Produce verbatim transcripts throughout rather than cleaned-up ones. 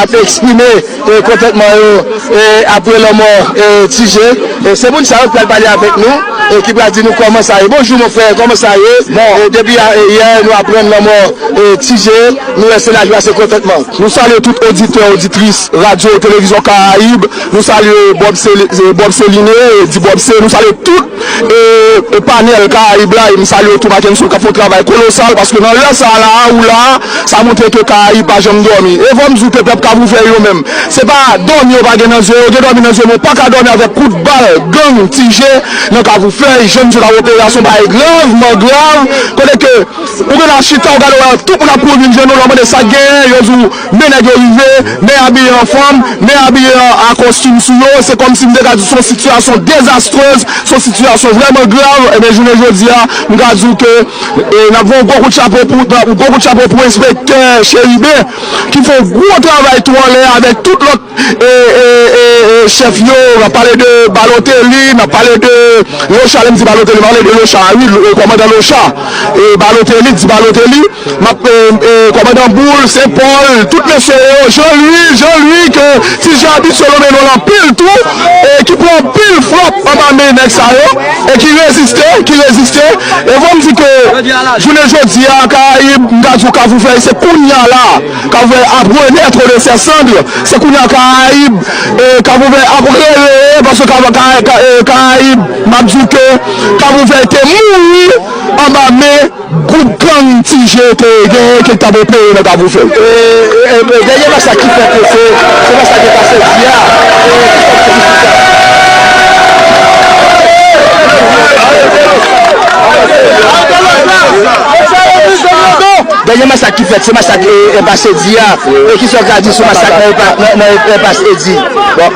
ap eksprime, e, kontantman yo, e, apre lanmò, e, Ti Je. E, se moun sa yo k pral pale avèk nou, e, ki pral di nou kòman sa ye. Bonjou, mon frè, kòman sa ye? Bon. E, depi a, e, yè, nou aprann lanmò, e, Ti Je, nou wè se lajwa, se kontantman. Nou salye tout oditè, oditris Radyo Televizyon Karayib. Nou salye Bob Seli-, e, Bob Soliné, e, di Bob C. Nou salye tout e, e panèl Karayib la, e m salye yo tou, Mackenson, k ap fè yon travay kolosal, paske nan lè sa a la, ou la, sa montre ke Karayib pa janm dòmi. E fò m di w ke pèp Kavoufèy yo menm, se pa dòmi yo pa gen nan zye yo, yo gen dòmi nan zye yo, men yo pa ka dòmi avèk kout bal gang Ti Je nan Kavoufèy, jan misye t ap opere a, se yon bagay gravman grav, kote ke ou gen la chita, ou gade, ou wè tout moun ap kouri vin jwenn ou, lè w mande sa k genyen, yo di w, men nèg yo rive, men abiye an fanm, men abiye an, a kostim sou yo. Se kòmsi m te ka di se yon sitiyasyon dezastrez, se yon sitiyasyon vrèman grav. Ebyen, jounen jodi a, m ka di w ke, e, n ap voye yon gwo kout chapo pou, yon gwo kout chapo pou enspektè Cheriben, ki fè yon gwo travay tou anlè avèk tout lòt, e, e, e, e, chèf yo. N ap pale de Balotelli, n ap pale de Locha, lè m di Balotelli, m pale de Locha, wi, e, kòmandan Locha, e, Balotelli, di Balotelli. M ap, e, e, kòmandan Boul, Sen Pòl, tout mesye yo, Jean Louis, Jean Louis, ke Ti Je abitye lonmen non l anpil tou, e ki pran anpil frap anba men nèg sa yo, e ki reziste, ki reziste. E fò m di ke jounen jodi a, Karayib, m ka di w Kavoufèy, se kounye a la, Kavoufèy ap renaître de ses cendres, se kounye a Karayib, e Kavoufèy ap rereye, paske Ka-, Ka-, Ka-, e, Karayib, m ap di w ke Kavoufèy te mouri anba men gwoup gang Ti Je te genyen ke l t ap opere nan Kavoufèy. E, e, e, dènye masak ki fèt yo, se, se masak de Pasedi a. E, ki sa w di sou sa? Dènye masak ki fèt, se masak, e, e, Pasedi a. E ki sa w ka di sou masak nan, nan, nan, nan Pasedi? Bon.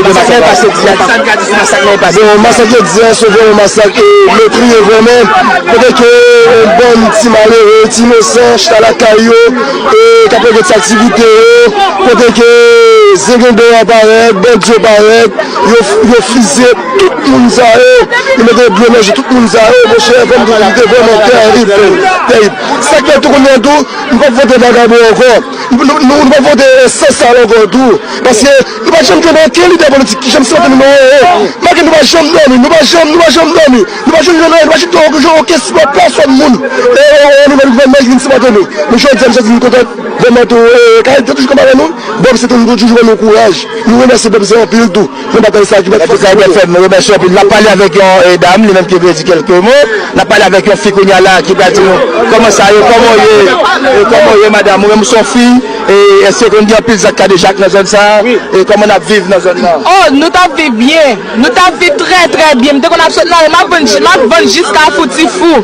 Masak nan Pasedi a, ki sa w ka di sou masak nan Pasedi? Bon, masak yo di a, se vrèman masak, e, metriye vrèman. Kote ke yon bann ti malere, ti inosan, chita lakay yo, e, k ap regle ti aktivite yo. Kote ke zengendo a parèt, bandi yo parèt, yo, yo fize tout moun sa yo, yo mete dlo nan je tout moun sa yo, monchè, fò m di w, li te vrèman tèrib, tèrib. Sa k fè tou kounye a tou, nou p ap vote vagabon ankò. Nou, nou, nou, nou p ap vote, e, sansal ankò tou. Paske nou pa janm tande okenn lidè politik ki janm sipòte nou nan anyen. Malgre nou pa janm dòmi, nou pa janm, nou pa janm dòmi. Nou pa janm jwenn anyen, nou pa janm jwenn okenn sipò pèsòn moun. E, e, e, nou menm gouvènman ki vin sipòte nou. Men jodi a, m santi nou kontan vrèman tou. E, Karayib te toujou kanpe avè nou. Bob C tou, nou toujou ban nou kouraj. Nou remèsye Bob C anpil tou. Nan batay sa ki mèt fèt. Antouka, Ebè F M, nou remèsye w anpil. N ap pale avèk yon, e, dam, li menm ki vle di kèlke mo. N ap pale avèk yon fi kounye a la ki pral di nou kòman sa ye, kòman w ye, e, kòman w ye, madanm? Ou menm, ou se yon fi, e, èske konn gen anpil zak kadejak nan zòn sa a? E kòman n ap viv nan zòn nan? Oh, nou t ap viv byen. Nou t ap viv trè, trè byen. M te konn ap sot nan ri, m ap vann, m ap vann jiska foutifou.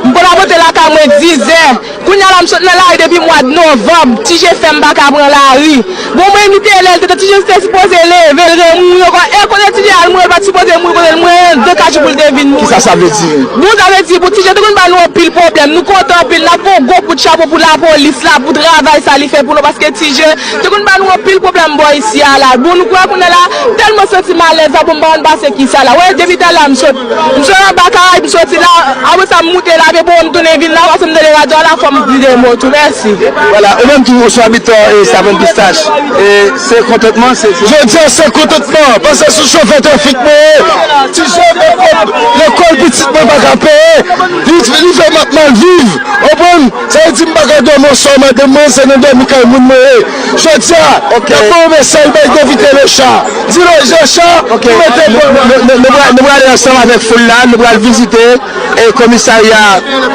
M konn ap rantre lakay mwen dizè. Kounye a la, m sot nan lari depi mwa novanm. Ti Je fè m pa ka pran lari. Bon, mwen, li te lè, li te, Ti Je te sipoze leve, l remouri ankò. E kote Ti Je al mouri, l pa t sipoze mouri kote l mouri, de kat jou pou l te vin mouri. Kisa sa vle di? Bon, sa vle di, pou Ti Je te konn ba nou anpil pwoblèm. Nou kontan anpil, n ap fè yon gwo kout chapo pou lapolis la, pou travay sa li fè pou nou, paske Ti Je te konn ba nou anpil pwoblèm bò isi a la. Bon, nou kwè kounye a la, tèlman santi malèz la, bon, m pa konn pase kisa la. Wè, depi talè a, m sot M sot anba Karayib, m soti la, apre sa m moute la, men bon, m tounen vin la, paske m tande radyo a la, fò m di de mo tou, mèsi. Vwala, ou menm tou, ou se abitan, e, Savann Pistach, e, se kontantman, se, se Jodi a, se kontantman, paske se chofè trafik mwen ye. Ti Je, lekòl pitit mwen pa ka peye, li, li fè m ap mal viv, konprann? Sa vle di m pa ka dòmi oswa madanm mwen, se nan dòmi kay moun mwen ye. Jodi a, n ap voye mesaj bay Devite Locha. Di Locha, mete bon. Nou, nou, nou, nou pral, nou pral ale ansanm avèk foul la, nou pral vizite, e, komisarya,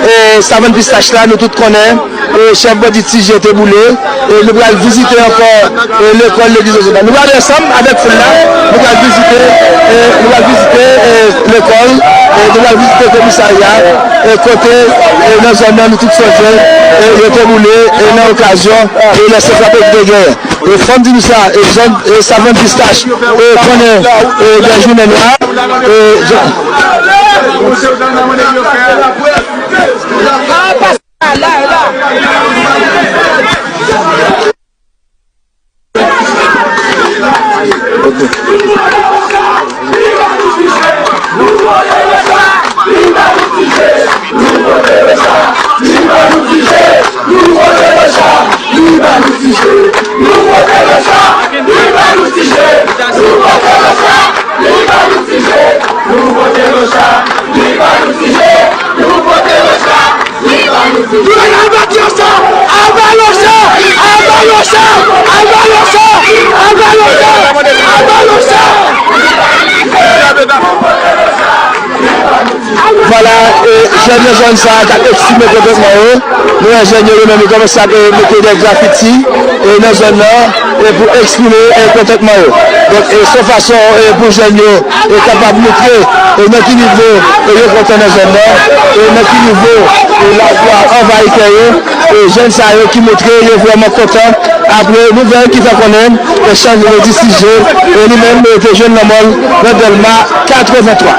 e, Savann Pistach la, nou tout konnen, e, chèf bandi Ti Je te boule, e, nou pral vizite ankò, e, lekòl legliz Ozona. Nou pral ale ansanm avèk foul la, nou pral vizite, e, nou pral vizite, e, lekòl, e, nou pral vizite komisarya, e, kote, e, nan zòn nan nou tout sonje, e, yo te boule, e, nan okazyon, e, lè se frape ki te genyen. E, fò m di nou sa, e, zòn, e, Savann Pistach, e, konnen, e, de jounen nwa, e, zòn. Jèn nan zòn sa a k ap eksprime kontantman yo. Nou wè jèn yo, yo menm, yo kòmanse ap, e, mete de grafiti, e, nan zòn nan, e, pou eksprime, e, kontantman yo. Donk, e, se yon fason, e, pou jèn yo, e, kapab montre, e, nan ki nivo, e, yo kontan nan zòn nan, e, nan ki nivo, e, lajwa anvayi kè yo, e, jèn sa yo ki montre yo vrèman kontan apre nouvèl ki fè konnen, e, Chèf Bandi Ti Jé, e, li menm, e, te jwenn lanmò l nan Dèlma katrevenntwa.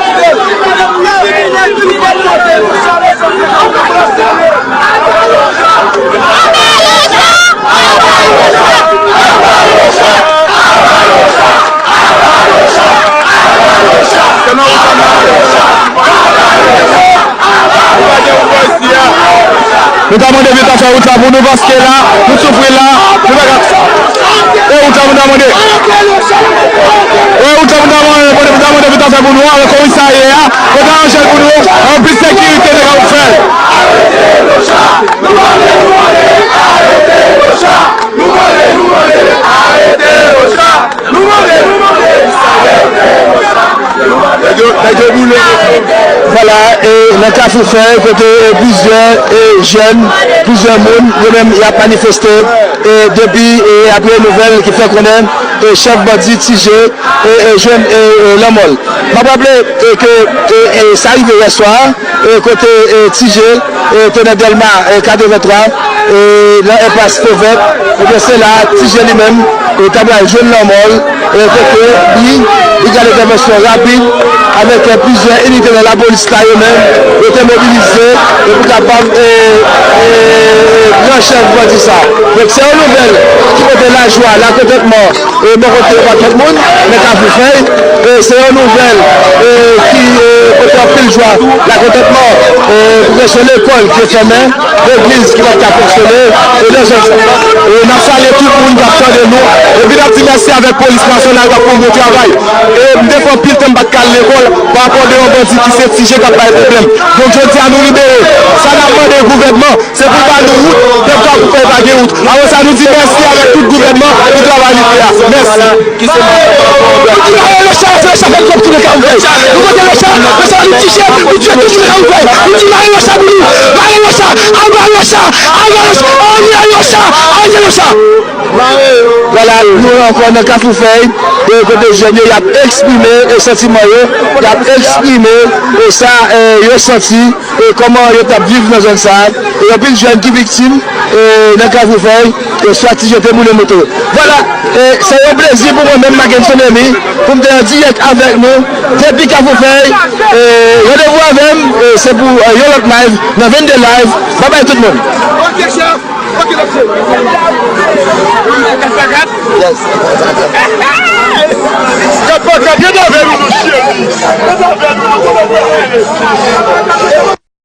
Nou ta mande Vita fè wout la pou nou, paske la, nou soufri la, nou pa ka. E wout la, nou ta mande. E wout la, nou ta mande, nou ta mande Vita fè pou nou, avèk komisarya a, nou ta ranje l pou nou, anpil sekirite, nèg ap fè. Vwala, e nan Kafou Fèy, kote, e, plizyè, e, jèn, plizyè moun, yo menm, y ap manifeste, e, depi, e, apre nouvèl ki fè konnen, e, chèf bandi Ti Jé, e, e, jwenn, e, e, lanmò l. M ap raple, e, ke, e, e, sa rive yè swa, e, kote, e, Ti Jé, e, te nan Dèlma, e, katrevenntwa, e, nan enpas Fovèt, ebyen, se la Ti Jé li menm, e, ta pral jwenn lanmò l, e, kote li, li gen entèvansyon rapid, avèk, e, plizyè inite nan lapolis la, yo menm, yo te mobilize, e, pou kapab, e, e, pran chèf bandi sa. Donk, se yon nouvèl ki pote lajwa, lakontantman, e, bò kote pa tout moun, nan Kafou Fèy, e, se yon nouvèl, e, ki, e, pote anpil jwa, lakontantman, e, pou kesyon lekòl ki fèmen, legliz ki pa t ka fonksyone, e, nan zòn sa. E, n ap salye tout moun k ap tande nou, epi n ap di mèsi avèk Polis Nasyonal k ap fè yon bon travay. E, m te fè anpil tan m pa t ka al lekòl, pa rapò de yon bandi ki se Ti Jé k ap bay pwoblèm. Donk, jodi a, nou libere. Sa n ap mande gouvènman, se pou l ba nou wout, pèp Kafou Fèy pa gen wout. Apre sa, nou di mèsi avèk tout gouvènman pou travay li fè a. Mèsi. Mare Locha, fè Locha fè twòp tounen Kafou Fèy. Nou pote Locha, Locha nou tiye, nou tiye tout jounen Kafou Fèy. Nou di mare Locha pou nou, mare Locha, al mare Locha, al mare Locha, al mare Locha, al mare Locha. Vwala, nou ankò nan Kafou Fèy, e kote jèn yo, y ap eksprime, e santiman yo, y ap eksprime, e sa, e, yo santi, e kòman yo t ap viv nan zòn sa a, e anpil jèn ki viktim, e nan Kafou Fèy, e swa Ti Jé te boule moto. Vwala, e se yon plezi pou mwen menm, Mackenson Remy, pou m te an dirèk avèk nou, depi Kafou Fèy, e randevou avè m, e se pou, e, yon lòt live, nan vennde live, babay tout moun. Yes.